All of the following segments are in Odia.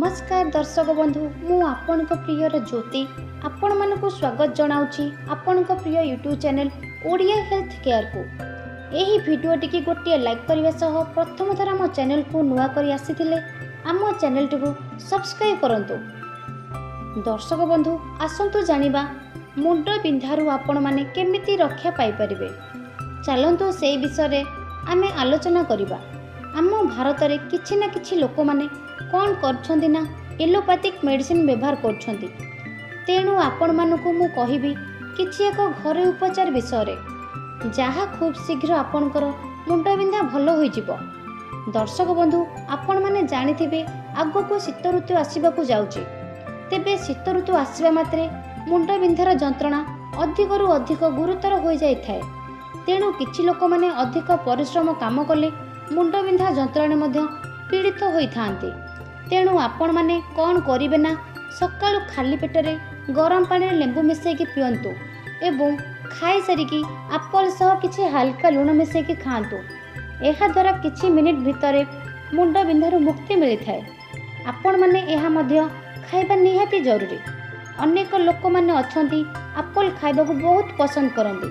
ନମସ୍କାର ଦର୍ଶକ ବନ୍ଧୁ, ମୁଁ ଆପଣଙ୍କ ପ୍ରିୟର ଜ୍ୟୋତି ଆପଣମାନଙ୍କୁ ସ୍ୱାଗତ ଜଣାଉଛି ଆପଣଙ୍କ ପ୍ରିୟ ୟୁଟ୍ୟୁବ୍ ଚ୍ୟାନେଲ୍ ଓଡ଼ିଆ ହେଲ୍ଥ କେୟାରକୁ। ଏହି ଭିଡ଼ିଓଟିକି ଗୋଟିଏ ଲାଇକ୍ କରିବା ସହ ପ୍ରଥମ ଥର ଆମ ଚ୍ୟାନେଲକୁ ନୂଆ କରି ଆସିଥିଲେ ଆମ ଚ୍ୟାନେଲଟିକୁ ସବସ୍କ୍ରାଇବ୍ କରନ୍ତୁ। ଦର୍ଶକ ବନ୍ଧୁ, ଆସନ୍ତୁ ଜାଣିବା ମୁଣ୍ଡ ବିନ୍ଧାରୁ ଆପଣମାନେ କେମିତି ରକ୍ଷା ପାଇପାରିବେ। ଚାଲନ୍ତୁ ସେଇ ବିଷୟରେ ଆମେ ଆଲୋଚନା କରିବା। ଆମ ଭାରତରେ କିଛି ନା କିଛି ଲୋକମାନେ କ'ଣ କରୁଛନ୍ତି ନା ଏଲୋପାଥିକ୍ ମେଡ଼ିସିନ ବ୍ୟବହାର କରୁଛନ୍ତି। ତେଣୁ ଆପଣମାନଙ୍କୁ ମୁଁ କହିବି କିଛି ଏକ ଘରୋଇ ଉପଚାର ବିଷୟରେ, ଯାହା ଖୁବ୍ ଶୀଘ୍ର ଆପଣଙ୍କର ମୁଣ୍ଡବିନ୍ଧା ଭଲ ହୋଇଯିବ। ଦର୍ଶକ ବନ୍ଧୁ, ଆପଣମାନେ ଜାଣିଥିବେ ଆଗକୁ ଶୀତ ଋତୁ ଆସିବାକୁ ଯାଉଛି। ତେବେ ଶୀତ ଋତୁ ଆସିବା ମାତ୍ରେ ମୁଣ୍ଡବିନ୍ଧାର ଯନ୍ତ୍ରଣା ଅଧିକରୁ ଅଧିକ ଗୁରୁତର ହୋଇଯାଇଥାଏ। ତେଣୁ କିଛି ଲୋକମାନେ ଅଧିକ ପରିଶ୍ରମ କାମ କଲେ ମୁଣ୍ଡବିନ୍ଧା ଯନ୍ତ୍ରଣାରେ ମଧ୍ୟ ପୀଡ଼ିତ ହୋଇଥାନ୍ତି। ତେଣୁ ଆପଣମାନେ କ'ଣ କରିବେ ନା ସକାଳୁ ଖାଲି ପେଟରେ ଗରମ ପାଣିରେ ଲେମ୍ବୁ ମିଶାଇକି ପିଅନ୍ତୁ ଏବଂ ଖାଇସାରିକି ଆପଲ୍ ସହ କିଛି ହାଲକା ଲୁଣ ମିଶାଇକି ଖାଆନ୍ତୁ। ଏହାଦ୍ୱାରା କିଛି ମିନିଟ୍ ଭିତରେ ମୁଣ୍ଡବିନ୍ଧାରୁ ମୁକ୍ତି ମିଳିଥାଏ। ଆପଣମାନେ ଏହା ମଧ୍ୟ ଖାଇବା ନିହାତି ଜରୁରୀ। ଅନେକ ଲୋକମାନେ ଅଛନ୍ତି ଆପଲ୍ ଖାଇବାକୁ ବହୁତ ପସନ୍ଦ କରନ୍ତି।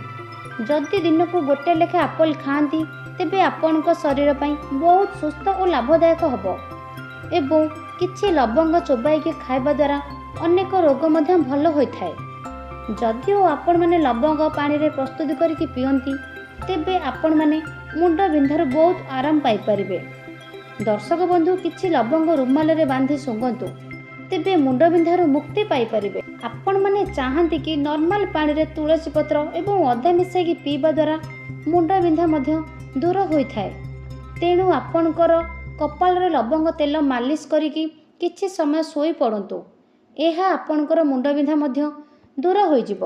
ଯଦି ଦିନକୁ ଗୋଟେ ଲେଖା ଆପଲ୍ ଖାଆନ୍ତି, ତେବେ ଆପଣଙ୍କ ଶରୀର ପାଇଁ ବହୁତ ସୁସ୍ଥ ଓ ଲାଭଦାୟକ ହେବ। ଏବଂ କିଛି ଲବଙ୍ଗ ଚୋବାଇକି ଖାଇବା ଦ୍ୱାରା ଅନେକ ରୋଗ ମଧ୍ୟ ଭଲ ହୋଇଥାଏ। ଯଦିଓ ଆପଣମାନେ ଲବଙ୍ଗ ପାଣିରେ ପ୍ରସ୍ତୁତ କରିକି ପିଅନ୍ତି, ତେବେ ଆପଣମାନେ ମୁଣ୍ଡବିନ୍ଧାରୁ ବହୁତ ଆରାମ ପାଇପାରିବେ। ଦର୍ଶକ ବନ୍ଧୁ, କିଛି ଲବଙ୍ଗ ରୁମାଲରେ ବାନ୍ଧି ଶୁଙ୍ଘନ୍ତୁ, ତେବେ ମୁଣ୍ଡବିନ୍ଧାରୁ ମୁକ୍ତି ପାଇପାରିବେ। ଆପଣମାନେ ଚାହାନ୍ତି କି ନର୍ମାଲ ପାଣିରେ ତୁଳସୀ ପତ୍ର ଏବଂ ଅଦା ମିଶାଇକି ପିଇବା ଦ୍ୱାରା ମୁଣ୍ଡବିନ୍ଧା ମଧ୍ୟ ଦୂର ହୋଇଥାଏ। ତେଣୁ ଆପଣଙ୍କର କପାଳରେ ଲବଙ୍ଗ ତେଲ ମାଲିସ କରିକି କିଛି ସମୟ ଶୋଇପଡ଼ନ୍ତୁ। ଏହା ଆପଣଙ୍କର ମୁଣ୍ଡବିନ୍ଧା ମଧ୍ୟ ଦୂର ହୋଇଯିବ।